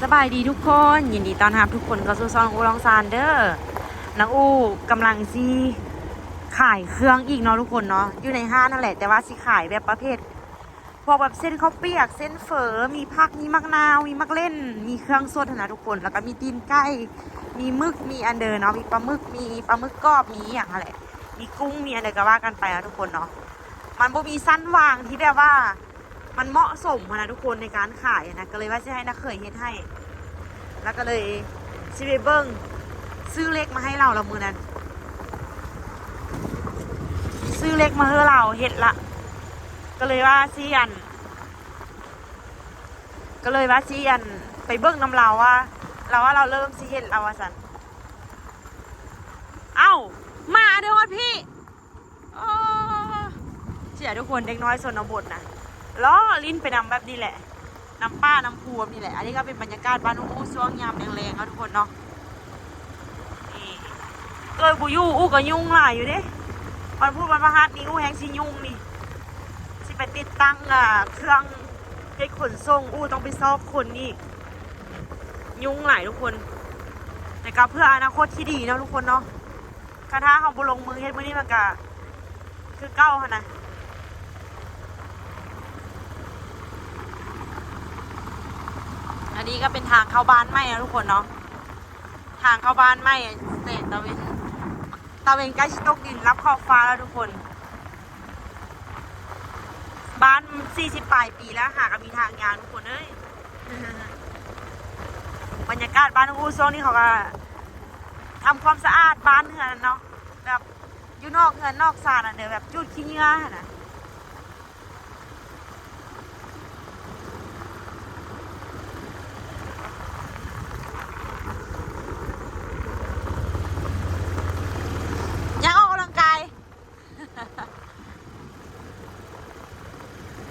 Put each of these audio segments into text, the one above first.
ສະບາຍດີທຸກຄົນ ຍິນດີຕ້ອນຮັບທຸກຄົນເຂົ້າສູ່ຊ່ອງອູ້ລອງຊານເດີ. ນ້ອງອູ້ກຳລັງຊິຂາຍເຄື່ອງອີກເນາະທຸກຄົນເນາະ ຢູ່ໃນຮ້ານຫັ້ນແຫຼະ ແຕ່ວ່າຊິຂາຍແບບປະເພດ ພວກແບບເສັ້ນເຂົ້າປຽກ ເສັ້ນເຝີ ມີຜັກ ມີໝາກນາວ ມີໝາກເລັ່ນ ມີເຄື່ອງສົດຫັ້ນນະທຸກຄົນ ແລ້ວກໍມີຕີນໄກ່ ມີໝຶກ ມີອັນເດີເນາະ ມີປາໝຶກ ມີປາໝຶກກອບ ມີອີ່ຫຍັງຫັ້ນແຫຼະ ມີກຸ້ງ ມີອັນເດີກໍວ່າກັນໄປເນາະທຸກຄົນເນາະ. ມັນບໍ່ມີຊັ້ນວາງທີ່ແບບວ່າ ມັນເໝາະສົມຫັ້ນນະທຸກຄົນ ໃນການຂາຍຫັ້ນນະ ກໍເລີຍວ່າຊິໃຫ້ນ້າເຂີຍເຮັດໃຫ້ ແລ້ວກໍເລີຍຊິໄປເບິ່ງ ຊື້ເຫຼັກມາໃຫ້ລາວລະມື້ນັ້ນ ຊື້ເຫຼັກມາໃຫ້ລາວເຮັດລະ ກໍເລີຍວ່າຊິອັນ ກໍເລີຍວ່າຊິອັນ ໄປເບິ່ງນຳລາວວ່າ ລາວວ່າລາວເລີ່ມຊິເຮັດແລ້ວວ່າຊັ້ນ. ເອົ້າ ໝາເດີຮອດພີ້. ອໍ ເສຍທຸກຄົນ ເດັກນ້ອຍຊົນນະບົດນະ ລໍ້ຫຼິ້ນໄປນຳແບບນີ້ແຫຼະ ນຳປ່ານຳພູແບບນີ້ແຫຼະ. ອັນນີ້ກໍເປັນບັນຍາກາດບ້ານອູ້ຊ່ວງຍາມແລງໆເນາະທຸກຄົນເນາະ. ນີ້ ເອີຍ ບໍ່ຢູ່ ອູ້ກໍຫຍຸ້ງຫຼາຍຢູ່ເດ້ ວັນພຸດວັນພະຫັດນີ້ອູ້ແຮງຊິຫຍຸ້ງນີ້ ຊິໄປຕິດຕັ້ງ ອ່າ ເຄື່ອງເຮັດຂົນສົ່ງ ອູ້ຕ້ອງໄປຊອກຄົນອີກ ຫຍຸ້ງຫຼາຍທຸກຄົນ ແຕ່ກໍເພື່ອອະນາຄົດທີ່ດີເນາະທຸກຄົນເນາະ. ຄັນຖ້າເຮົາບໍ່ລົງມືເຮັດມື້ນີ້ ມັນກະຄືເກົ່າຫັ້ນນະ. ອັນນີ້ກໍເປັນທາງເຂົ້າບ້ານໃໝ່ເນາະທຸກຄົນເນາະ ທາງເຂົ້າບ້ານໃໝ່ ແສງຕາເວັນ ຕາເວັນໃກ້ຊິຕົກດິນລັບຂອບຟ້າແລ້ວທຸກຄົນ. ບ້ານສີ່ສິບປາຍປີແລ້ວ ຫາກໍມີທາງຍ່າງທຸກຄົນເອີຍ. ບັນຍາກາດບ້ານອູ້ຊ່ວງນີ້ ເຂົາກໍທຳຄວາມສະອາດບ້ານເຮືອນເນາະ ແບບຢູ່ນອກເຮືອນນອກຊານຫັ້ນເດີ ແບບຈູດຂີ້ເຫຍື້ອຫັ້ນນະ. ຍ່າງອອກກຳລັງກາຍ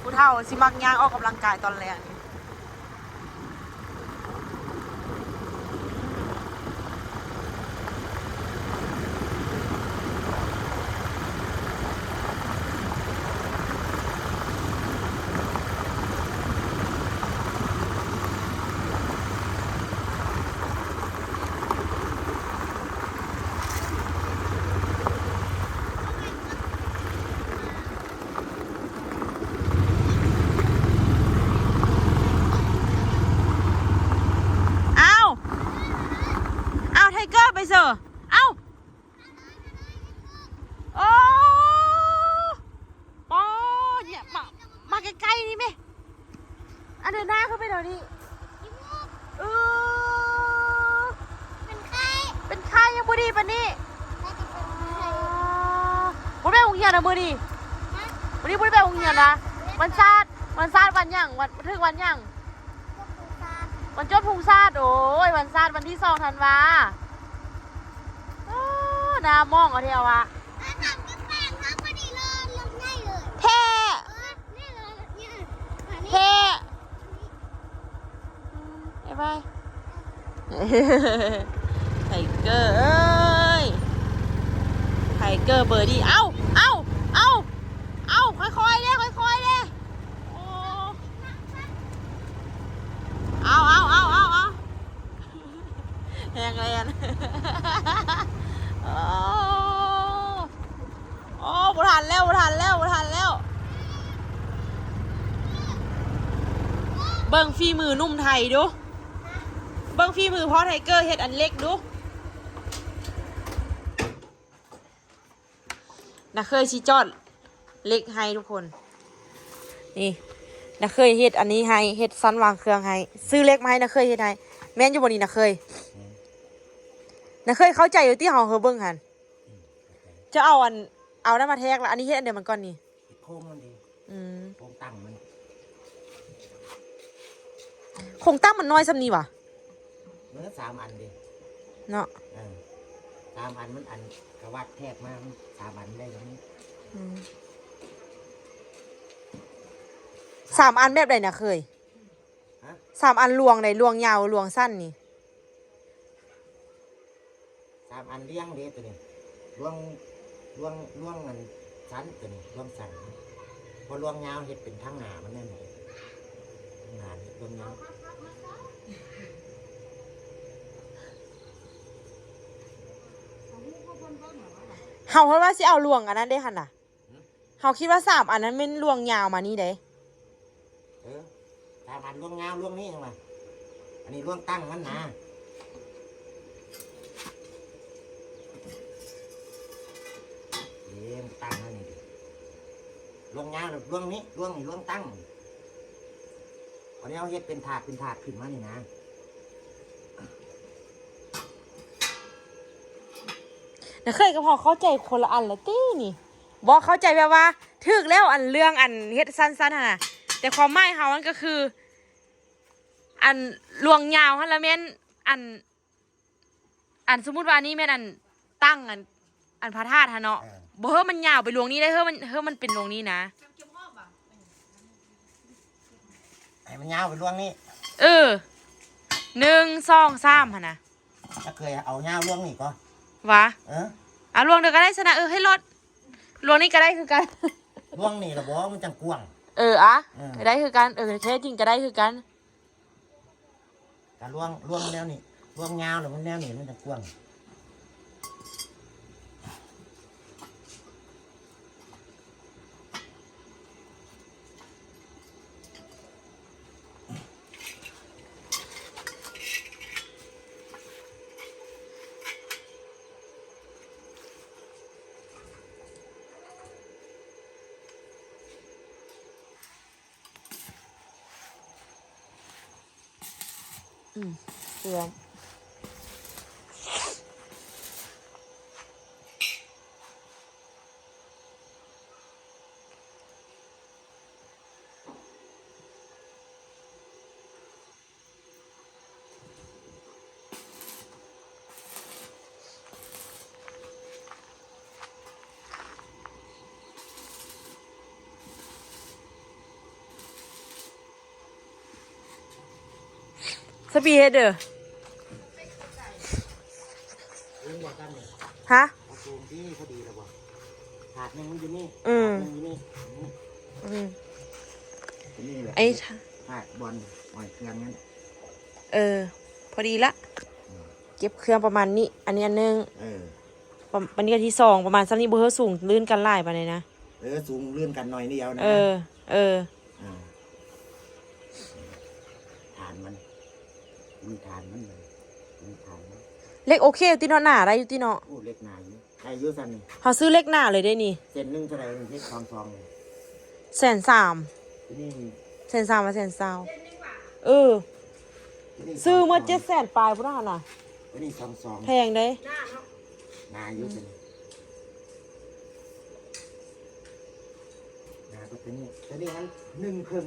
ຜູ້ເຖົ້າຊິມັກຍ່າງອອກກຳລັງກາຍຕອນແລງ. ອ້າວ ອ້າວ ໄທເກີໄປເສີ ອ້າວ ໂອ້ ປໍ ມາ ມາໃກ້ໆນີ້ແມະ. ອັນເດີນໜ້າຂຶ້ນໄປແຖວນີ້ ເອີ ເປັນໄຂ້ ເປັນໄຂ້ ຍັງບໍ່ດີປານນີ້ ໜ້າຈະເປັນໄຂ້ ບໍ່ໄປໂຮງຮຽນນະມື້ນີ້ ຮະ ມື້ນີ້ບໍ່ໄດ້ໄປໂຮງຮຽນຫວາ? ວັນຊາດ ວັນຊາດ ວັນຫຍັງ? ວັນ ຖືກວັນຫຍັງ? ວັນຈົບທຸງຊາດ ໂອ້ຍ ວັນຊາດ ວັນທີສອງທັນວາ ໂອ້ ໜ້າໝອງເອົາແທ້ວະ ແທ້ ແທ້ ບາຍບາຍ ໄທເກີເອີຍ ໄທເກີເບີດີ້ ເອົ້າ ເອົ້າ ເອົ້າ ເອົ້າ ຄ່ອຍໆເດ້ ຄ່ອຍໆເດ້ ໂອ້ ເອົາ ເອົາ ເອົາ ເອົາ ເອົາ ແຮງແລ່ນ ໂອ້ ໂອ້ ບໍ່ທັນແລ້ວ ບໍ່ທັນແລ້ວ ບໍ່ທັນແລ້ວ ເບິ່ງຝີມືໜຸ່ມໄທດູ ເບິ່ງຝີມືພໍ່ໄທເກີເຮັດອັນເຫຼັກດູ. ນ້າເຂີຍຊິຈອດເຫຼັກໃຫ້ທຸກຄົນ ນີ້ ນ້າເຂີຍເຮັດອັນນີ້ໃຫ້ ເຮັດຊັ້ນວາງເຄື່ອງໃຫ້ ຊື້ເຫຼັກມາໃຫ້ນ້າເຂີຍເຮັດໃຫ້ ແມ່ນຢູ່ບໍ່ນີ້ນ້າເຂີຍ? ອືມ ນ້າເຂີຍເຂົ້າໃຈຢູ່ຕິ ເຮົາເຮີເບິ່ງຫັ້ນ ອືມ ເຈົ້າເອົາອັນ ເອົານັ້ນມາແທກລະ ອັນນີ້ເຮັດອັນດຽວມັນກ່ອນນີ້ ເຮັດໂຄ້ງມັນເດ້ ອືມ ໂຄ້ງຕັ້ງມັນ ໂຄ້ງຕັ້ງມັນນ້ອຍສ່ຳນີ້ຫວາ? ເອີ ສາມອັນເດ້ ເນາະ ເອີ ສາມອັນມັນ ອັນກະວັດແທກມາ ມັນສາມອັນໄດ້ສ່ຳນີ້ ອືມ ສາມອັນແບບໃດນະເຂີຍ? ຮະ? ສາມອັນລວງໃດ? ລວງຍາວ ລວງສັ້ນນີ້? ສາມອັນລຽງເດ້ໂຕນີ້ ລວງ ລວງ ລວງອັນສັ້ນໂຕນີ້ ລວງສັ້ນ ເພາະລວງຍາວເຮັດເປັນທາງໜ້າມັນແມ່ນບໍ່ ທາງໜ້າເຮັດລວງຍາວ ເຮົາເພິ່ນວ່າຊິເອົາລວງອັນນັ້ນເດ້ຫັ້ນນະ. ຫືມ? ເຮົາຄິດວ່າສາມອັນນັ້ນແມ່ນລວງຍາວມານີ້ເດ້. ເອີ ສາມອັນລວງຍາວລວງນີ້ຫຍັງວະ? ອັນນີ້ລວງຕັ້ງມັນນະ. ເອີ ຕັ້ງມັນນີ້ ລວງຍາວລວງນີ້ ລວງນີ້ລວງຕັ້ງ. ອັນນີ້ເຮົາເຮັດເປັນຖາດເປັນຖາດຂຶ້ນມານີ້ນະ. ນາເຂີຍກັບເຮົາເຂົ້າໃຈຄົນລະອັນລະຕິນີ້. ບໍ່ເຂົ້າໃຈແບບວ່າຖືກແລ້ວ ອັນເລື່ອງອັນເຮັດສັ້ນໆຫັ້ນນະ ແຕ່ຄວາມໝາຍເຮົານັ້ນກໍຄື ອັນລວງຍາວຫັ້ນລະແມ່ນ ອັນ ອັນສົມມຸດວ່າອັນນີ້ແມ່ນອັນຕັ້ງອັນ ອັນພະທາດຫັ້ນເນາະ. ເອີ ບໍ່ ເຮີ້ ມັນຍາວໄປລວງນີ້ໄດ້ ເຮີ້ ມັນ ເຮີ້ ມັນເປັນລວງນີ້ນະ. ໃຫ້ມັນຍາວໄປລວງນີ້. ເອີ ໜຶ່ງ ສອງ ສາມ ຫັ້ນນະ. ຈະເຄີຍເອົາຍາວລວງນີ້ກໍ ຫວາ? ເອີ ເອົາລວງດຽວກໍໄດ້ຊັ້ນນະ. ເອີ ໃຫ້ລົດ ລວງນີ້ກໍໄດ້ຄືກັນ. ລວງນີ້ລະບໍ່ ມັນຈັ່ງກວ້າງ. ເອີ ອະ ເອີ ໄດ້ຄືກັນ. ເອີ ແທ້ຈິງກໍໄດ້ຄືກັນ. ກະລວງ ລວງແນວນີ້ ລວງຍາວແລ້ວມັນແນວນີ້ມັນຈະກວ້າງ. ອືມ ເຊື່ອມ. ສະປີເຮັດເດີ. ຮະ? ເອົາໂຄງທີ່ພໍດີແລ້ວບໍ່? ຖາດໜຶ່ງມັນຢູ່ນີ້ ອືມ ຖາດໜຶ່ງຢູ່ນີ້ ອືມ ຕົວນີ້ແຫຼະ ໄອ້ ຖາດບ່ອນຫ້ອຍເຄື່ອງນັ້ນ. ເອີ ພໍດີລະ ອືມ ເກັບເຄື່ອງປະມານນີ້ ອັນນີ້ອັນໜຶ່ງ ເອີ ປະ ອັນນີ້ອັນທີສອງ ປະມານສ່ຳນີ້ ບໍ່ເຮີ້ ສູງລື່ນກັນຫຼາຍປານໃດນະ. ເອີ ສູງລື່ນກັນໜ້ອຍດຽວນະ. ເອີ ເອີ ອ່າ ຖານມັນ ມີຖານມັນ ມີຖານມັນ. ເຫຼັກໂອເຄຢູ່ຕິເນາະ ໜາໄດ້ຢູ່ຕິເນາະ. ໂອ້ ເຫຼັກໜາຢູ່ ໄດ້ຢູ່ຊັ້ນນີ້. ເຮົາຊື້ເຫຼັກໜາເລີຍເດ້ນີ້. ເສັ້ນໜຶ່ງເທົ່າໃດ? ເຮັດສອງສອງ ແສນສາມ. ຕົວນີ້ ແສນສາມ ວ່າແສນຊາວ. ເອີ ຕົວນີ້ ຊື້ເມື່ອ ສອງສອງ ເຈັດແສນປາຍພຸ້ນນະຫັ້ນນະ. ຕົວນີ້ສອງສອງ ແພງເດ້ ໜາຢູ່ ອືມ ຕົວນີ້. ໜາກວ່າຕົວນີ້ ຕົວນີ້ມັນໜຶ່ງເຄິ່ງ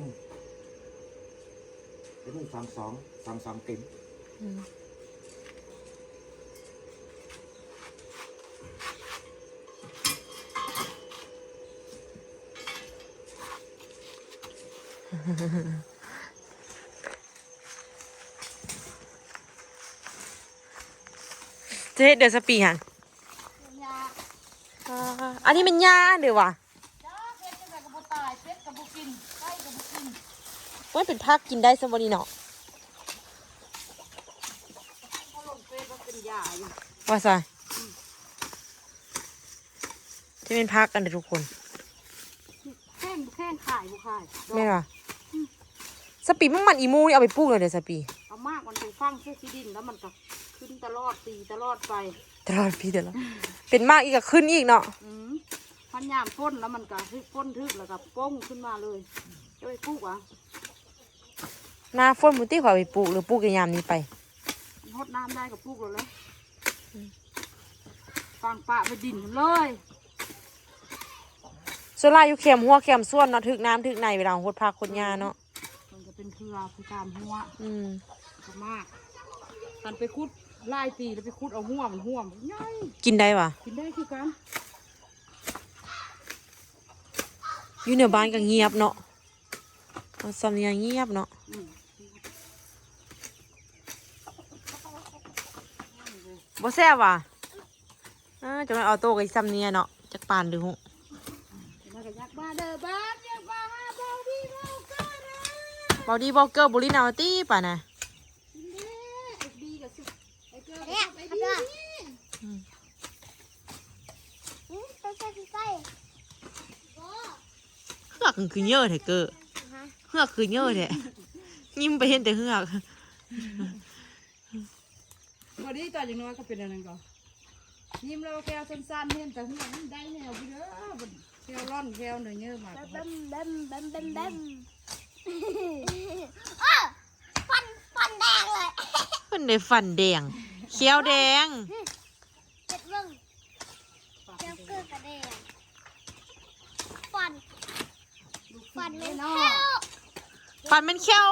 ຕົວນີ້ສອງສອງ ສອງສອງເຕັມ. ອືມ ຈະເຮັດເດີສະປີຫັ້ນ. ຫຍ້າ ອ່າ ອັນນີ້ແມ່ນຫຍ້າເດີຫວາ? ຈັກເຮັດຈັ່ງໃດກໍບໍ່ຕາຍ ເປັດກໍບໍ່ກິນ ໄກ່ກໍບໍ່ກິນ. ໂອ້ຍ ເປັນຜັກກິນໄດ້ຊະບໍ່ນີ້ເນາະ. ເຂົາລົງເຟສວ່າເປັນຢາຢູ່ ວ່າຊະ. ອືມ ຈະແມ່ນຜັກອັນໃດທຸກຄົນ. ແຂງ ແຂງຂາຍບໍ່ຂາຍ ແມ່ນຫວາ? ອືມ ສະປີ ມັນ ມັນອີ່ໝູ່ນີ້ເອົາໄປປູກແລ້ວເດີສະປີ. ເອົາໝາກມັນໄປຝັງໃສ່ຂີ້ດິນ ແລ້ວມັນກໍຂຶ້ນຕະຫຼອດປີຕະຫຼອດໄປ. ຕະຫຼອດປີຕະຫຼອດ ເປັນໝາກອີກກໍຂຶ້ນອີກເນາະ. ອືມ ພັນຍາມຝົນແລ້ວມັນກໍຖືກ ຝົນຖືກແລ້ວກໍໂປ່ງຂຶ້ນມາເລີຍ. ຈະໄປປູກຫວາ? ໜ້າຝົນພຸ້ນຕິ ຂ້ອຍເອົາໄປປູກ ຫຼືປູກແຕ່ຍາມນີ້ໄປ? ມັນຫົດນ້ຳໄດ້ກໍປູກໂລດແຫຼະ. ອືມ ຝັງປະໄວ້ດິນເລີຍ. ສ່ວນຫຼາຍຢູ່ແຄມຮົ້ວແຄມສວນເນາະ ຖືກນ້ຳຖືກໃນ ເວລາຫົດຜັກຫົດຫຍ້າເນາະ. ມັນກໍເປັນເຄືອຄືຕາມຮົ້ວ. ອືມ ກໍມາກ ຄັນໄປຂຸດຫຼາຍປີແລ້ວ ໄປຂຸດເອົາຮົ້ວມັນ ຮົ້ວມັນໃຫຍ່. ກິນໄດ້ຫວາ? ກິນໄດ້ຄືກັນ. ຢູ່ໃນບ້ານກໍງຽບເນາະ. ເອົາ ສ່ຳນີ້ງຽບເນາະ. ອືມ ບໍ່ແຊບຫວາ? ເອີ ຈະມາເອົາໂຕກັນສ່ຳນີ້ເນາະ ຈັກປານຫຼືຫູ. ມັນກໍຢາກມາເດີບ້ານ ຢາກມາຫາເບົາດີເບົາເກີເດີ. ເບົາດີເບົາເກີບໍ່ຫຼິ້ນເອົາຕິປານນະ. ກິນເດ້ ໄອ້ບີກໍຊຸບ ໄອ້ເກີກໍຊຸບໄອ້ບີນີ້. ອືມ ອືມ ເຮືອກຄືເຍີະແທ້ເກີ້ ຮະ ເຮືອກຄືເຍີະແທ້ ຍິ້ມໄປເຫັນແຕ່ເຮືອກ. ບໍ່ດີ ຕອນຍັງນ້ອຍກໍເປັນອັນນັ້ນກໍ ຍິ້ມແລ້ວແຂ້ວສັ້ນໆ ເຫັນແຕ່ເຮືອກ ມັນໄດ້ແນວຢູ່ເດີ ແຂ້ວລ່ອນແຂ້ວເນີເຍີະມາ ແບມແບມແບມແບມແບມ ເອີ ຟັນ ຟັນແດງເລີຍ ເພິ່ນໄດ້ຟັນແດງ ແຂ້ວແດງ ເຮັດເບິ່ງ ແຂ້ວເກີດກະແດງ ຟັນ ຟັນແມ່ນແຂ້ວ ຟັນແມ່ນແຂ້ວ.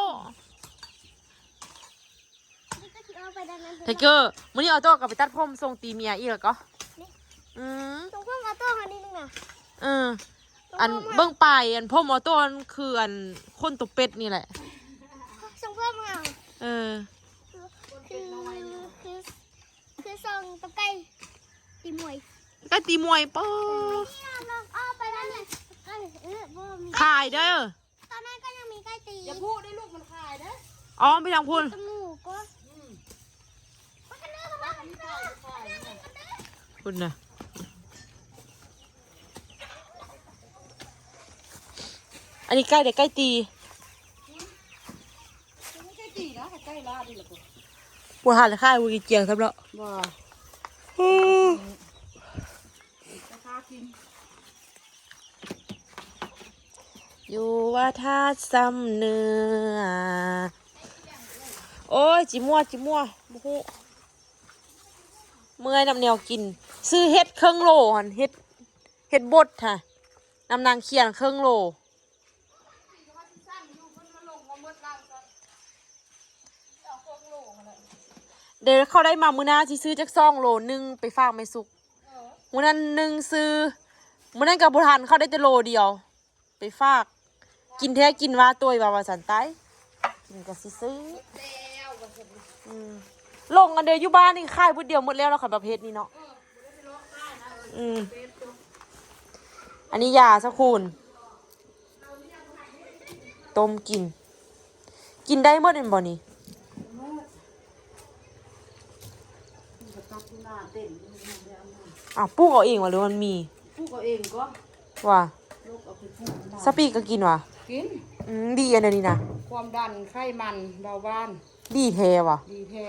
ໄທເກີ ມື້ນີ້ອອໂຕ້ກໍໄປຕັດຜົມສົ່ງຕີເມຍອີກແລ້ວກໍ ນີ້ ອືມ ສົ່ງຜົມອອໂຕ້ອັນນີ້ໜຶ່ງນະ ເອີ ອັນເບິ່ງປາຍອັນຜົມອອໂຕ້ ອັນຄືອັນຄົນໂຕເປັດນີ້ແຫຼະ ສົ່ງຜົມເຮົາ ເອີ ຄື ຄື ຄືສົ່ງຕະໄກ່ຕີມວຍ ໄກ່ຕີມວຍ ເປີ ເອີ ບໍ່ມີ ຂາຍເດີ. ຕອນນັ້ນກໍຍັງມີໄກ່ຕີ ຢ່າພູດໄດ້ລູກ ມັນຂາຍເດ້ ອ້ອມໄປທາງພຸ້ນ ຕະໝູກໍ ອືມ ມັນຂາຍ ມັນຂາຍ ພຸ້ນນະ ອັນນີ້ໄກ່ເດ້ ໄກ່ຕີ ອືມ ມັນໄກ່ຕີນະ ໄກ່ລາດນີ້ລະ ບໍ່ທັນຂາຍ ບໍ່ກິນກຽງຊ້ຳເນາະ ບໍ່ ອືມ ໄປຫາກິນ ຢູ່ວ່າຖ້າຊ້ຳເນື້ອ ໂອ້ຍ ຈິມົວ ຈິມົວ ບໍ່ຮູ້ ເມື່ອຍນຳແນວກິນ ຊື້ເຫັດເຄິ່ງໂລຫັ້ນ ເຫັດ ເຫັດບົດຫັ້ນ ນຳນາງຂຽນເຄິ່ງໂລ ເດີ ເຂົາໄດ້ມາມື້ໜ້າ ຊິຊື້ຈັກສອງໂລ ໜຶ່ງໄປຝາກແມ່ສຸກ ມື້ນັ້ນໜຶ່ງຊື້ ມື້ນັ້ນກໍບໍ່ທັນ ເຂົາໄດ້ແຕ່ໂລດຽວ ໄປຝາກ ກິນແທ້ກິນວ່າ ໂຕຍວ່າ ວ່າຊັ້ນ ຕາຍ ກິນກໍຊິຊື້ ອືມ ລົງອັນເດີ ຢູ່ບ້ານນີ້ຂາຍພຸ້ນດຽວໝົດແລ້ວ ແລ້ວຄັນປະເພດນີ້ເນາະ ອືມ ອັນນີ້ຢາສະຄູນ ຕົ້ມກິນ ກິນໄດ້ໝົດແມ່ນບໍ່ນີ້? ອ້າວ ປູກເອົາເອງຫວາ ຫຼືມັນມີ? ປູກເອົາເອງກໍ ວ່າ ສະປີກໍກິນຫວາ? ກິນ ອືມ ດີອັນດຽວນີ້ນະ ຄວາມດັນ ໄຂມັນ ເບົາຫວານ ດີແທ້ຫວາ? ດີແທ້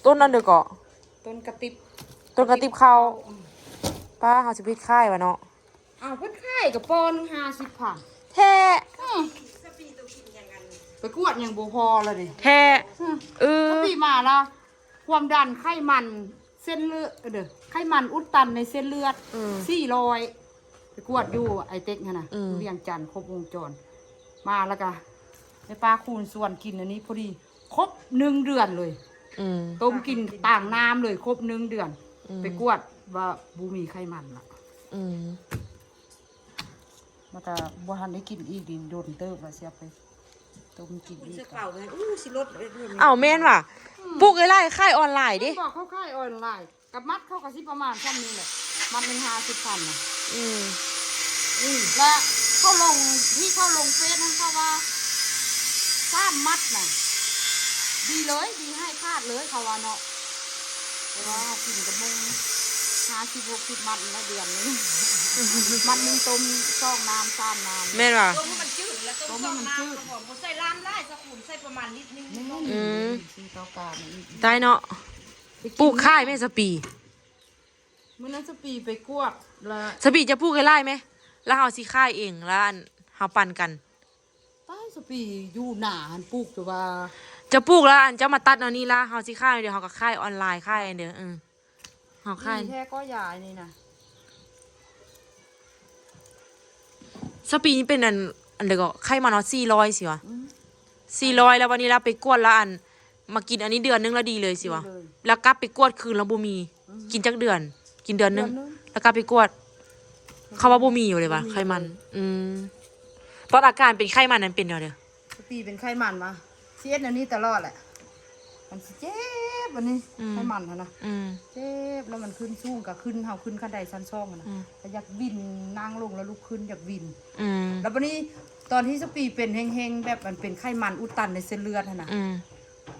ຕົ້ນອັນເດີເກາະ ຕົ້ນກະຕິບ ຕົ້ນກະຕິບເຂົ້າ ອືມ ປ້າ ເຮົາຊິໄປເຮັດຂາຍຫວາເນາະ? ອ້າວ ເພິ່ນຂາຍກະປອໜຶ່ງຫ້າສິບພັນ ແທ້ ອືມ ໄປກວດຍັງບໍ່ພໍລະເດ ແທ້ ອືມ ເອີ ປີມາລະ ຄວາມດັນ ໄຂມັນ ເສັ້ນເລືອດ ເອີ ໄຂມັນອຸດຕັນໃນເສັ້ນເລືອດ ອືມ ສີ່ຮ້ອຍ ໄປກວດຢູ່ໄອເຕັກຫັ້ນນະ ອືມ ຢູ່ວຽງຈັນ ຄົບວົງຈອນ ມາລະກະ ແມ່ປ້າຄູນຊວນກິນອັນນີ້ ພໍດີຄົບໜຶ່ງເດືອນເລີຍ ອືມ ຕົ້ມກິນຕາງນ້ຳເລີຍ ຄົບໜຶ່ງເດືອນ ອືມ ໄປກວດວ່າບໍ່ມີໄຂມັນລະ ອືມ ມັນກະບໍ່ທັນໄດ້ກິນອີກ ດິນດົນເຕີບລະ ຊິເອົາໄປຕົ້ມກິນອີກ ເອົາແມ່ນຫວາ ອືມ ປູກຫຼາຍໆ ຂາຍອອນລາຍເດ້ ບອກເຂົາຂາຍອອນລາຍ ກັບມັດເຂົາກະຊິປະມານຊ່ຳນີ້ແຫຼະ ມັດໜຶ່ງຫ້າສິບພັນນະ ອືມ ອືມ ລະເຂົາລົງ ທີ່ເຂົາລົງເຟສຫັ້ນ ເຂົາວ່າສາມມັດນະ ດີເລີຍ ດີໃຫ້ຂາດເລີຍ ເຂົາວ່າເນາະ ແຕ່ວ່າເຮົາກິນກະມົງຫ້າສິບຫົກສິບມັດລະເດືອນໜຶ່ງ ມັດໜຶ່ງຕົ້ມສອງນ້ຳສາມນ້ຳ ແມ່ນຫວາ? ຕົ້ມໃຫ້ມັນຈືດ ແລ້ວຕົ້ມສອງນ້ຳ ບໍ່ໃສ່ຫຼາຍ ສະຄູນໃສ່ປະມານລິດໜຶ່ງ ອືມ ໄດ້ເນາະ ປູກຂາຍແມ່ນສະປີ ມື້ນັ້ນສະປີໄປກວດລະ ສະປີຈະປູກຫຼາຍໆແມ ລະເຮົາຊິຂາຍເອງ ລະອັນເຮົາປັນກັນ ຕາຍ ສະປີຢູ່ໜ້າຫັ້ນປູກ ແຕ່ວ່າ ຈະປູກລະ ອັນເຈົ້າມາຕັດເອົານີ້ລະ ເຮົາຊິຂາຍ ດຽວເຮົາກະຂາຍອອນລາຍ ຂາຍອັນເດີ ເອີ ເຮົາຂາຍ ແທ້ກໍຢາອັນນີ້ນະ ສະປີນີ້ເປັນອັນ ອັນໃດກໍ ໄຂມັນເນາະ ສີ່ຮ້ອຍ ຊິຫວາ ອືມ ສີ່ຮ້ອຍ ລະບາດນີ້ລະໄປກວດລະ ອັນ ມາກິນອັນນີ້ເດືອນໜຶ່ງລະດີເລີຍ ຊິຫວາ ດີເລີຍ ລະກັບໄປກວດຄືນລະບໍ່ມີ ອືມ ກິນຈັກເດືອນ ກິນເດືອນໜຶ່ງ ເດືອນໜຶ່ງ ລະກັບໄປກວດ ເຂົາວ່າບໍ່ມີຢູ່ເລີຍຫວາ ບໍ່ມີ ໄຂມັນ ເລີຍ ອືມ ຕອນອາການເປັນໄຂມັນນັ້ນເປັນແນວໃດ? ສະປີເປັນໄຂມັນຫວາ ຊິເຮັດແນວນີ້ຕະຫຼອດແຫຼະ ມັນຊິເຈັບອັນນີ້ ອືມ ໄຂມັນຫັ້ນນະ ອືມ ເຈັບ ລະມັນຂຶ້ນສູງ ກະຂຶ້ນ ເຮົາຂຶ້ນຂັ້ນໄດຊັ້ນສອງຫັ້ນນະ ອືມ ກະຢາກວິນ ນັ່ງລົງລະລຸກຂຶ້ນ ຢາກວິນ ອືມ ລະບາດນີ້ ຕອນທີ່ສະປີເປັນແຮງໆ ແບບມັນເປັນໄຂມັນອຸດຕັນໃນເສັ້ນເລືອດຫັ້ນນະ ອືມ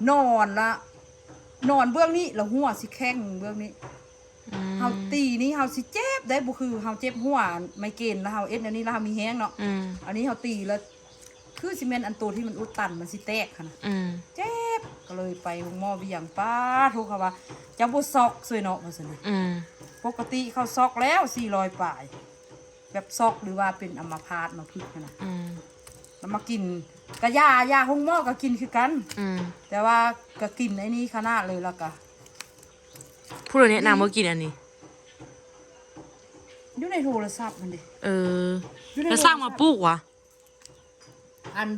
ນອນລະ ນອນເບື້ອງນີ້ລະຫົວຊິແຂງເບື້ອງນີ້ ອືມ ເຮົາຕີນີ້ເຮົາຊິເຈັບໄດ໋ ບໍ່ຄືເຮົາເຈັບຫົວໄມເກຣນ ແລ້ວເຮົາເຮັດແນວນີ້ແລ້ວເຮົາມີແຮງເນາະ. ອືມ ອັນນີ້ເຮົາຕີແລ້ວ ຄືຊິແມ່ນອັນໂຕທີ່ມັນອຸດຕັນມັນຊິແຕກຫັ້ນນະ. ອືມ ເຈັບ ກໍເລີຍໄປໂຮງໝໍວຽງ ປ້າໂທ ເຂົາວ່າ ເຈົ້າບໍ່ຊັອກຊ່ວຍເນາະ ວ່າຊັ້ນນະ. ອືມ ປົກກະຕິເຂົາຊັອກແລ້ວສີ່ຮ້ອຍປາຍ ແບບຊັອກ ຫຼືວ່າເປັນອັມມະພາດມາພຶກຫັ້ນນະ. ອືມ ແລ້ວມາກິນ ກະຢາ ຢາໂຮງໝໍກໍກິນຄືກັນ. ອືມ ແຕ່ວ່າກໍກິນໄອ້ນີ້ຂະໜາດເລີຍ ແລ້ວກໍ ຜູ້ໃດແນະນຳໃຫ້ກິນອັນນີ້? ຢູ່ໃນໂທລະສັບຫັ້ນເດ. ເອີ ຢູ່ໃນໂທລະສັບ ແລ້ວສ້າງມາປູກຫວາ? ອັນ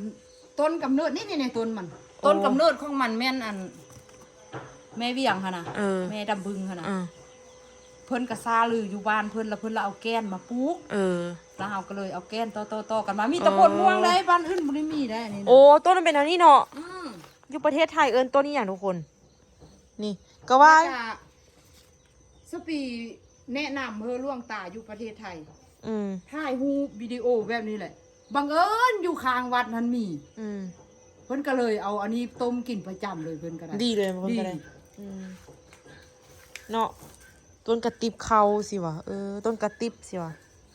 ຕົ້ນກຳເນີດ ນີ້ໆ ຕົ້ນມັນ ໂອ້ ຕົ້ນກຳເນີດຂອງມັນແມ່ນອັນ ແມ່ວຽງຫັ້ນນະ. ເອີ ແມ່ດຳບຶງຫັ້ນນະ. ເອີ ເພິ່ນກໍຊາລືຢູ່ບ້ານເພິ່ນ ແລ້ວເພິ່ນລະເອົາແກ່ນມາປູກ. ເອີ ແລ້ວເຮົາກໍເລີຍເອົາແກ່ນຕໍ່ໆກັນມາ ມີແຕ່ ເອີ ໂພນມ່ວງໄດ໋ ບ້ານອື່ນບໍ່ໄດ້ມີໄດ໋ ອັນນີ້ນະ. ໂອ້ ຕົ້ນມັນເປັນແນວນີ້ເນາະ. ອືມ ຢູ່ປະເທດໄທເອີ້ນຕົ້ນອີ່ຫຍັງທຸກຄົນ? ນີ້ກໍວ່າ ແລ້ວກໍ ສະປີແນະນຳເຮີຫຼວງຕາຢູ່ປະເທດໄທ. ອືມ ຖ່າຍຮູບວິດີໂອແບບນີ້ແຫຼະ ບັງເອີນຢູ່ຂ້າງວັດຫັ້ນມີ. ອືມ ເພິ່ນກໍເລີຍເອົາອັນນີ້ຕົ້ມກິນປະຈຳເລີຍ ເພິ່ນກໍໄດ້ ດີເລີຍ ເພິ່ນກໍໄດ້ ດີ. ອືມ ເນາະ ຕົ້ນກະຕິບເຂົ້າຊິຫວາ? ເອີ ຕົ້ນກະຕິບຊິຫວາ?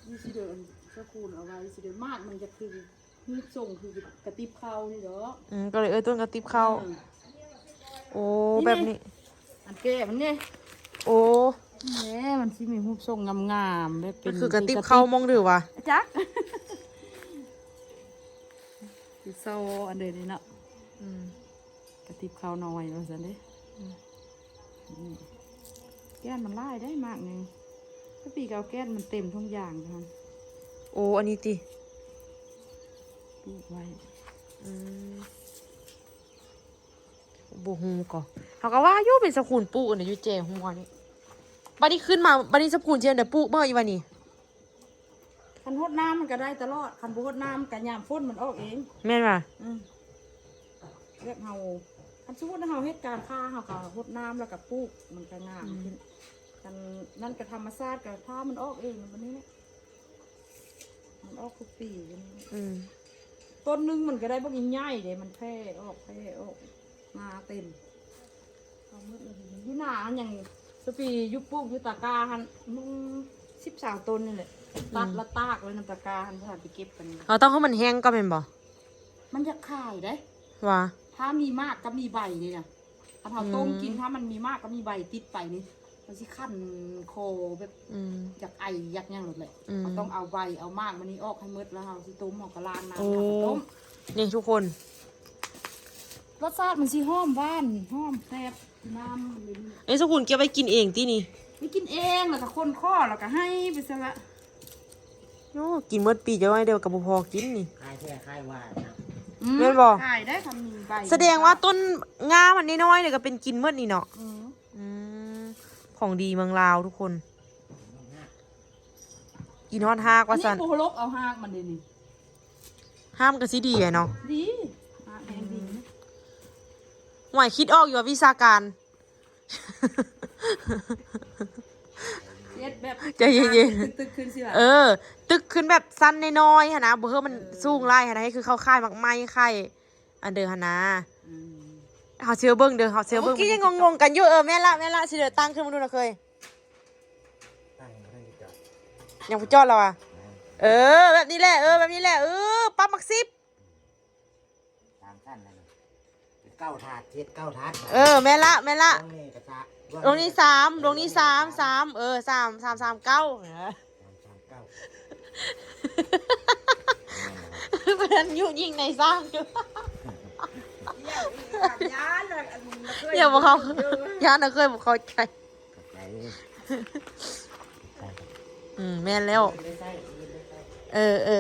ນີ້ຊິເດີ ອັນສະຄູນເອົາໄວ້ຊິເດີ ໝາກມັນຈະຄື ຮູບຊົງຄືກະຕິບເຂົ້ານີ້ດອກ. ອືມ ກໍເລີຍເອີ້ນຕົ້ນກະຕິບເຂົ້າ. ເອີ ໂອ້ ນີ້ ແບບນີ້ ອັນແກ່ມັນນີ້. ໂອ້ ແໝ ມັນຊິມີຮູບຊົງງາມໆ ແບບເປັນ ມັນຄືກະຕິບເຂົ້າ ຄືກະຕິບ ມອງດູຫວາ? ຈັກ ຊິຊໍອັນເດີນີ້ເນາະ. ອືມ ກະຕິບເຂົ້ານ້ອຍວ່າຊັ້ນເດ້. ອືມ ອືມ ແກ່ນມັນຫຼາຍໄດ໋ ໝາກໜຶ່ງ ສະປີກໍເອົາແກ່ນມັນເຕັມທຸງຢ່າງ. ໂອ້ ອັນນີ້ຕິ ປູກໄວ້. ອືມ ບໍ່ຮູ້ກໍ ເຮົາກໍວ່າຢູ່ເປັນສະຄູນປູກອັນໃດຢູ່ແຈຫົວນີ້. ບັດນີ້ຂຶ້ນມາ ບັດນີ້ສະຄູນຊິອັນໃດປູກເບິ່ງອີກບັດນີ້? ຄັນຫົດນ້ຳມັນກໍໄດ້ຕະຫຼອດ ຄັນບໍ່ຫົດນ້ຳກໍຍາມຝົນມັນອອກເອງ. ແມ່ນຫວາ? ອືມ ແບບເຮົາ ຄັນສົມມຸດເຮົາເຮັດການຄ້າ ເຮົາກໍຫົດນ້ຳແລ້ວກໍປູກ ມັນກໍງາມ ອືມ ຂຶ້ນ. ຄັນນັ້ນກໍທຳມະຊາດ ກໍຖ້າມັນອອກເອງ ມັນນີ້ແຫຼະ ມັນອອກທຸກປີ. ອືມ ຕົ້ນໜຶ່ງມັນກໍໄດ້ບັກໃຫຍ່ເດ້ ມັນແຜ່ອອກ ແຜ່ອອກ ມາເຕັມ ເອົາໝົດເລີຍ. ຢູ່ນາອັນຫຍັງ ສະປີຢູ່ປູກຢູ່ຕາກ້າຫັ້ນ ມັນສິບຊາວຕົ້ນນີ້ແຫຼະ ຕັດ ອືມ ແລ້ວຕາກໄວ້ນຳຕາກ້າຫັ້ນ ບໍ່ທັນໄປເກັບກັນ. ເຮົາຕ້ອງໃຫ້ມັນແຫ້ງກ່ອນແມ່ນບໍ່? ມັນຢາກຂາຍເດ້ ຫວາ? ຖ້າມີໝາກກັບມີໃບນີ້ນະ ຄັນເຮົາ ອືມ ຕົ້ມກິນ ຖ້າມັນມີໝາກກັບມີໃບຕິດໄປນີ້ ມັນຊິຄັນຄໍແບບ ອືມ ຢາກໄອຢາກຫຍັງໂລດແຫຼະ. ອືມ ເຮົາຕ້ອງເອົາໃບເອົາໝາກມັນນີ້ອອກໃຫ້ໝົດ ແລ້ວເຮົາຊິຕົ້ມ ເຮົາກໍລ້າງນ້ຳ ໂອ້ ເຮົາກໍຕົ້ມ. ນີ້ທຸກຄົນ ລົດຊາດມັນຊິຫອມຫວານ ຫອມແຊບ ນ້ຳມັນ. ເອີ ສະຄູນເກັບໄວ້ກິນເອງຕິນີ້? ໄວ້ກິນເອງ ແລ້ວກໍຄົນຂໍ ແລ້ວກໍໃຫ້ໄປຊັ້ນລະ. ໂອ້ ກິນໝົດປີຈັກໜ້ອຍດຽວກໍບໍ່ພໍກິນນີ້ ຂາຍແທ້ຂາຍວ່ານະ. ອືມ ແມ່ນບໍ່? ຂາຍໄດ້ ຄັນມີໃບ. ສະແດງວ່າຕົ້ນງາມັນນ້ອຍໆ ນີ້ກໍເປັນກິນໝົດນີ້ເນາະ. ອືມ ອືມ ຂອງດີເມືອງລາວທຸກຄົນ ກິນຮອດຮາກວ່າຊັ້ນ. ອັນນີ້ບໍ່ລົກເອົາຮາກມັນເດ້ນີ້ ຮາກມັນກໍຊິດີແຫຼະເນາະ. ດີ ຮາກແຮງດີ. ອືມ ຫວາຍ ຄິດອອກຢູ່ວ່າວິຊາການ ເຮັດແບບ ໃຈເຢັນໆ ຕຶກໆ ຂຶ້ນຊິວ່າ. ເອີ ຕຶກຂຶ້ນແບບຊັ້ນນ້ອຍໆ ຫັ້ນນະ ບໍ່ໃຫ້ມັນ ເອີ ສູງຫຼາຍຫັ້ນນະ ໃຫ້ຄືເຂົາຂາຍໝາກໄມ້ ຂາຍອັນເດີຫັ້ນນະ. ອືມ ເຮົາຊິເບິ່ງເດີ ເຮົາຊິເບິ່ງ. ເມື່ອກີ້ຍັງງົງໆກັນຢູ່. ເອີ ແມ່ນລະ ແມ່ນລະ ຊິເດີຕັ້ງຂຶ້ນມາດູນະເຄີຍ. ຕັ້ງບໍ່ໄດ້ຈອດ ຍັງບໍ່ຈອດລະຫວາ? ແມ່ນ ເອີ ແບບນີ້ແຫຼະ ເອີ ແບບນີ້ແຫຼະ ເອີ ປັບໝາກສິບ ສາມຊັ້ນນັ້ນ ເປັນເກົ້າຖາດ ເຮັດເກົ້າຖາດ. ເອີ ແມ່ນລະ ແມ່ນລະ. ດວງນີ້ກໍສາມ ດວງນີ້ສາມ ດວງນີ້ສາມ ສາມ ເອີ ສາມ ສາມ ສາມ ເກົ້າ ສາມ ສາມ ເກົ້າ. ເພິ່ນຢູ່ຍິງໃນສ້າງຢູ່ ຢ່າບໍ່ເຂົ້າ ຢ້ານນະເຄີຍບໍ່ເຂົ້າໃຈ. ຂອບໃຈ. ອືມ ແມ່ນແລ້ວ. ເອີ ເອີ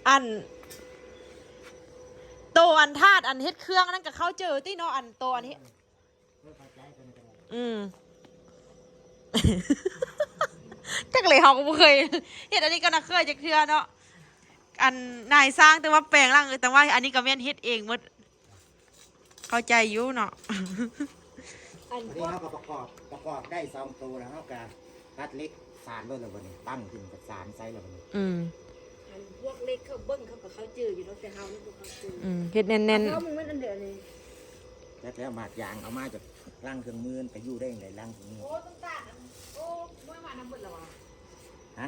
ອັນ ໂຕອັນທາດ ອັນເຮັດເຄື່ອງນັ້ນກໍເຂົ້າໃຈຕິເນາະ ອັນໂຕອັນເຮັດ. ອືມ ຈັກເລີຍ ເຮົາກໍບໍ່ເຄີຍເຮັດອັນນີ້ກັບນາເຄີຍຈັກເທື່ອເນາະ ອັນນາຍຊ່າງ ແຕ່ວ່າແປງຫຼັງ ແຕ່ວ່າອັນນີ້ກໍແມ່ນເຮັດເອງໝົດ ເຂົ້າໃຈຢູ່ເນາະ. ອັນ ບາດນີ້ເຮົາກໍປະກອບ ປະກອບໄດ້ສອງໂຕແລ້ວ ເຮົາກໍຕັດເຫຼັກສານໂລດແລ້ວ ບາດນີ້ຕັ້ງຂຶ້ນກໍສານໃສ່ແລ້ວ ບາດນີ້. ອືມ ພວກເລັກເຂົາເບິ່ງເຂົາກໍເຂົ້າຈື່ຢູ່ດອກ ແຕ່ເຮົານີ້ບໍ່ເຂົ້າຈື່. ອືມ ເຮັດແໜ້ນໆ ເອົາ ມັນອັນດຽວນີ້ ແລ້ວ ແລ້ວໝາກຢາງເອົາມາຈາກລັງເຄື່ອງມື ມັນໄປຢູ່ໄດ້ຈັ່ງໃດລັງເຄື່ອງມື? ໂອ້ ຕົ້ນຕານ ໂອ້ ເມື່ອວານນັ້ນເບິດແລ້ວຫວາ? ຮະ?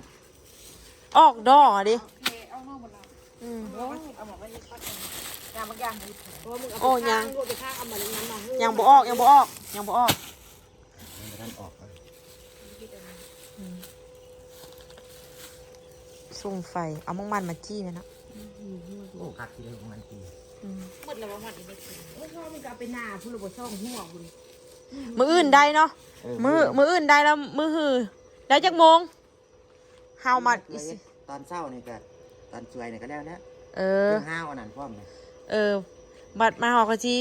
ອອກດອກເດ. ໂອເຄ ເອົາມາໝົດແລ້ວ. ອືມ ເອົາມາໄວ້ ເອົາມາໄວ້ ຍາງບາງຢ່າງ ໂອ້ ຍັງ ຍັງບໍ່ອອກ ຍັງບໍ່ອອກ ຍັງບໍ່ອອກ. ຍັງບໍ່ທັນອອກ. ອືມ ສຸມໄຟ ເອົາໝາກມັນມາຈີ່ແມ່ນເນາະ. ໂອ້ ຄັກທີ່ໄດ້ໝາກມັນຈີ່. ອືມ ໝົດແລ້ວວ່າມັນອີກໄດ້ກິນ. ໂອ້ຍ ເຮົາມັນກໍເອົາໄປໜ້າພຸ້ນລະບໍ່ ຊ່ອງຫົວພຸ້ນ. ມື້ອື່ນໄດ້ເນາະ. ເອີ ມື້ ມື້ອື່ນໄດ້ແລ້ວ ມື້ຮືໄດ້ຈັກໂມງ? ເຮົາມາອີກຊິ ຕອນເຊົ້ານີ້ກໍ ຕອນສວຍນີ້ກໍແລ້ວແຫຼະ. ເອີ ເຄື່ອງຫາວອັນນັ້ນພ້ອມນະ. ເອີ ບັດມາເຮົາກໍຊິ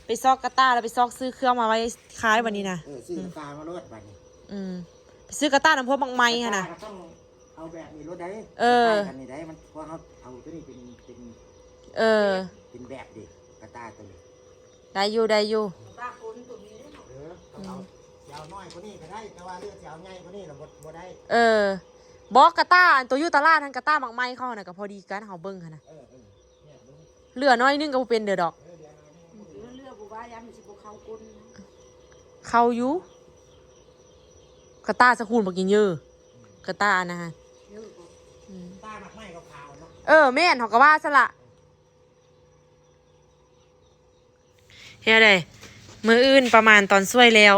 ໄປຊອກກະຕ່າ ແລ້ວໄປຊອກຊື້ເຄື່ອງມາໄວ້ຂາຍບັດນີ້ນະ. ເອີ ຊື້ກະຕ່າມາໂລດບັດນີ້. ອືມ ໄປຊື້ກະຕ່ານຳພວກໝາກໄມ້ຫັ້ນນະ. ກະຕ່າກໍຕ້ອງເອົາແບບນີ້ໂລດໃດ. ເອີ ກະຕ່າກັນນີ້ໃດ ມັນ ພວກເຮົາເອົາຕົວນີ້ເປັນ ເປັນ ເອີ ເປັນແບບເດ ກະຕ່າຕົວນີ້. ໄດ້ຢູ່ ໄດ້ຢູ່. ຕາຄົນຕົວນີ້ເນາະ. ເອີ ເອົາ ຊິເອົານ້ອຍກວ່ານີ້ກໍໄດ້ ແຕ່ວ່າເລືອກຊິເອົາໃຫຍ່ກວ່ານີ້ລະບໍ່ ບໍ່ໄດ້. ເອີ ບໍ່ ກະຕ່າອັນໂຕຢູ່ຕະຫຼາດຫັ້ນ ກະຕ່າໝາກໄມ້ເຂົາຫັ້ນນະ ກໍພໍດີກັນ ເຮົາເບິ່ງຫັ້ນນະ. ເອີ ເອີ ເຫຼືອໜ້ອຍໜຶ່ງກໍບໍ່ເປັນເດີດອກ. ເອີ ເຫຼືອໜ້ອຍໜຶ່ງ ເຫຼືອບໍ່ວ່າ ຢ້ານມັນຊິບໍ່ເຂົ້າກົ້ນ. ເຂົ້າຢູ່ ກະຕ່າສະຄູນບັກໃຫຍ່ ກະຕ່າອັນນັ້ນຫັ້ນ. ອືມ ເອີ ແມ່ນ ເຮົາກໍວ່າຊັ້ນລະ. ເຮັດໃດ ມື້ອື່ນປະມານຕອນສວຍແລ້ວ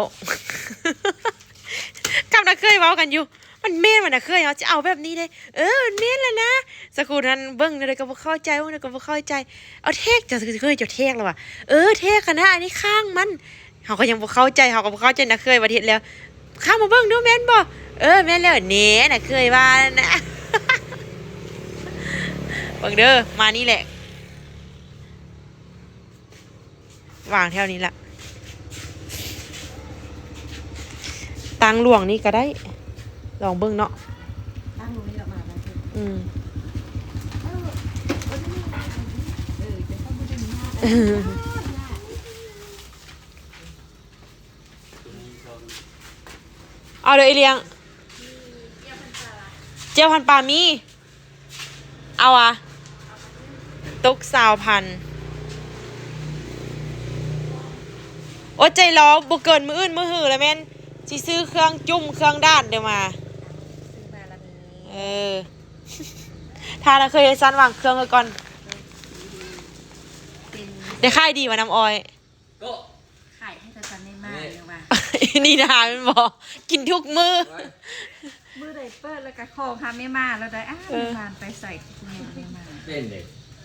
ກັບນ້າເຂີຍເວົ້າກັນຢູ່ ມັນແມ່ນວ່ານ້າເຂີຍ ເຮົາຈະເອົາແບບນີ້ເດ້. ເອີ ມັນແມ່ນແລ້ວນະ ສະກູນັ້ນເບິ່ງແນວໃດກໍບໍ່ເຂົ້າໃຈ ເບິ່ງແນວໃດກໍບໍ່ເຂົ້າໃຈ. ເອົາແທກ ເຈົ້າເຂີຍ ເຈົ້າແທກແລ້ວວ່າ ເອີ ແທກຫັ້ນນະ ອັນນີ້ຂ້າງມັນ. ເຮົາກໍຍັງບໍ່ເຂົ້າໃຈ ເຮົາກໍບໍ່ເຂົ້າໃຈ ນ້າເຂີຍວ່າເຮັດແລ້ວ ຂ້າມມາເບິ່ງດູແມ່ນບໍ່? ເອີ ແມ່ນແລ້ວແນ່ ນ້າເຂີຍວ່ານະ. ເບິ່ງເດີ ມານີ້ແຫຼະ ວາງແຖວນີ້ລະ. ຕັ້ງຫຼວງນີ້ກໍໄດ້ ລອງເບິ່ງເນາະ ຕັ້ງຫຼວງນີ້ລະມາໄດ້. ອືມ ເອີ ເອີ ເອີ ເອົາເດີ ອີ່ລ້ຽງ ແຈ່ວພັນປາມີ. ເອົາຫວາ? ຕົກຊາວພັນ. ອົດໃຈລໍ ບໍ່ເກີນມື້ອື່ນມື້ຮືລະແມ່ນຊິຊື້ເຄື່ອງຈຸ້ມເຄື່ອງດາດເດີມາ. ຊື້ມາລະມີ. ເອີ ຖ້າລະເຄີຍຊັ້ນວາງເຄື່ອງໄວ້ກ່ອນ. ເປັນ ໄດ້ຂາຍດີຫວາ ນ້ຳອ້ອຍ? ກໍຂາຍໃຫ້ແຕ່ຕອນແມ່ມາ ນີ້ ເລີຍວ່າ ນີ້ນະ ແມ່ນບໍ່? ກິນທຸກມື້ ມື້ໃດເປີດແລ້ວກໍຂໍຫາແມ່ມາແລ້ວໄດ້. ອ້າວ ເອີ ແມ່ມາໄປໃສ ແມ່ມາ ເປັນເດ້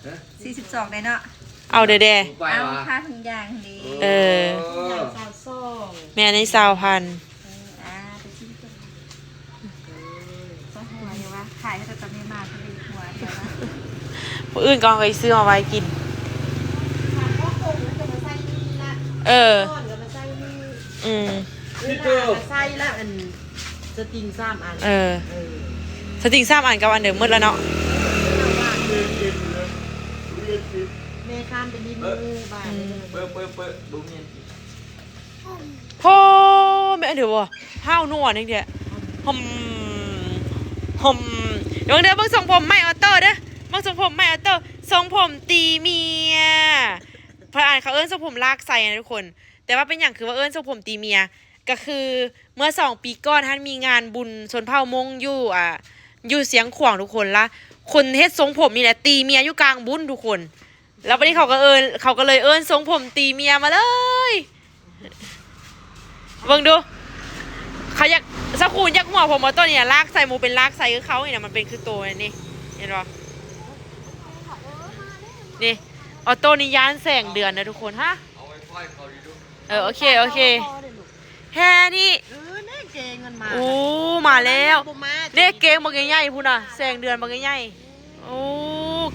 ຮະ ສີ່ສິບສອງໄດ້ເນາະ. ເອົາເດີແດ່ ເອົາຄ່າທຸງຢ່າງເດ້. ເອີ ທຸງຢ່າງຊາວສອງ ແມ່ນໃນຊາວພັນ. ເອີ ອ່າ ໄປຊື້ຕົວ ເອີ ຊອກຫົວນີ້ວ່າ ຂາຍໃຫ້ແຕ່ຕອນແມ່ມາ ກໍໄດ້ຫົວດຽວວ່າ ມື້ອື່ນກໍເອົາໄປຊື້ມາໄວ້ກິນ. ເອີ ອືມ ໃສ່ລະ ອັນສະຕິງສາມອັນ. ເອີ ເອີ ສະຕິງສາມອັນກັບອັນເດີມໝົດລະເນາະ. ແມ່ຂ້າມໄປຫຼິ້ນມື້ບ້ານ. ອືມ ເປີດ ເປີດ ເປີດ ບໍ່ແມ່ນ. ໂອ້ ແມ່ນເດີບໍ່? ຫ້າວນົວນີ້ແຫຼະ ຫຶມ ຫຶມ. ເບິ່ງເດີ ເບິ່ງຊົງຜົມໃໝ່ອອໂຕ້ເດີ ເບິ່ງຊົງຜົມໃໝ່ອອໂຕ້ ຊົງຜົມຕີເມຍ. ເພິ່ນ ອັນ ເຂົາເອີ້ນຊົງຜົມລາກໄຊນະທຸກຄົນ ແຕ່ວ່າເປັນຫຍັງຄືວ່າເອີ້ນຊົງຜົມຕີເມຍ ກໍຄືເມື່ອສອງປີກ່ອນຫັ້ນ ມີງານບຸນຊົນເຜົ່າມົ້ງຢູ່ ອ່າ ຢູ່ຊຽງຂວາງທຸກຄົນ ລະຄົນເຮັດຊົງຜົມນີ້ແຫຼະ ຕີເມຍຢູ່ກາງບຸນທຸກຄົນ. ແລ້ວບັດນີ້ເຂົາກໍເອີ້ນ ເຂົາກໍເລີຍເອີ້ນຊົງຜົມຕີເມຍມາເລີຍ. ເບິ່ງດູ ເຂົາຢາກ ສາວຄູນຢາກຫົວຜົມອອໂຕ້ນີ້ ລາກໄຊ ໝູເປັນລາກໄຊຄືເຂົານີ້ນະ ມັນເປັນຄືໂຕນີ້ ເຫັນບໍ່? ນີ້ ອອໂຕ້ນີ້ຢ້ານແສງເດືອນນະທຸກຄົນ. ຮະ? ເອົາໄວໄຟເຂົ້າດີດູ. ເອີ ໂອເຄ ໂອເຄ ແຮ່ນີ້. ເອີ ແນ່ເກງມັນມາ. ໂອ້ ມາແລ້ວ ບໍ່ມາ ເດ້ ເກງບັກໃຫຍ່ໆພຸ້ນນະ ແສງເດືອນບັກໃຫຍ່ໆ. ໂອ້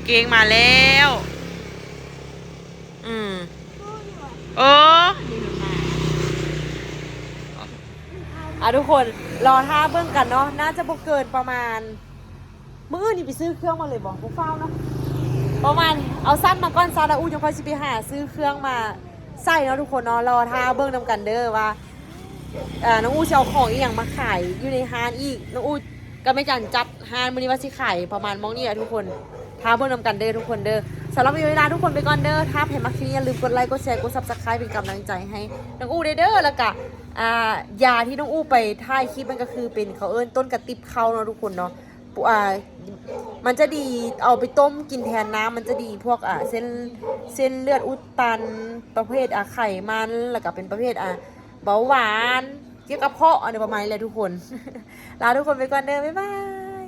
ເກງມາແລ້ວ. ອືມ ເອີ ອ່ະ ທຸກຄົນ ລໍຖ້າເບິ່ງກັນເນາະ ໜ້າຈະບໍ່ເກີນປະມານ ມື້ອື່ນນີ້ໄປຊື້ເຄື່ອງມາເລີຍບໍ່? ບໍ່ຟ້າວເນາະ ປະມານ ເອົາຊັ້ນມາກ່ອນ ຊາລາອູ ຈັ່ງຄ່ອຍຊິໄປຫາຊື້ເຄື່ອງມາໃສ່ເນາະທຸກຄົນເນາະ. ລໍຖ້າເບິ່ງນຳກັນເດີວ່າ ເອີ ນ້ອງອູຊິເອົາຂອງອີ່ຫຍັງມາຂາຍຢູ່ໃນຮ້ານອີກ. ນ້ອງອູ ກໍແມ່ຈັນຈັດຮ້ານມື້ນີ້ວ່າຊິຂາຍປະມານໝ່ອງນີ້ແຫຼະທຸກຄົນ ຖ້າເບິ່ງນຳກັນເດີທຸກຄົນເດີ. ສຳລັບມື້ນີ້ລາທຸກຄົນໄປກ່ອນເດີ. ຖ້າໃຜມັກຄລິບນີ້ ຢ່າລືມກົດໄລກົດແຊກົດ Subscribe ເປັນກຳລັງໃຈໃຫ້ນ້ອງອູ້ແດ່ເດີ. ແລ້ວກະ ອ່າ ຢາທີ່ນ້ອງອູ້ໄປຖ່າຍຄລິບ ມັນກໍຄືເປັນ ເຂົາເອີ້ນຕົ້ນກະຕິບເຂົ້າເນາະທຸກຄົນເນາະ. ອ່າ ມັນຈະດີ ເອົາໄປຕົ້ມກິນແທນນ້ຳ ມັນຈະດີພວກ ອ່າ ເສັ້ນ ເສັ້ນເລືອດອຸດຕັນ ປະເພດ ອ່າ ໄຂມັນ ແລ້ວກໍເປັນປະເພດ ອ່າ ເບົາຫວານ ກ່ຽວກັບເພາະ ອັນນີ້ປະມານນີ້ແຫຼະທຸກຄົນ. ລາທຸກຄົນໄປກ່ອນເດີ ບາຍບາຍ.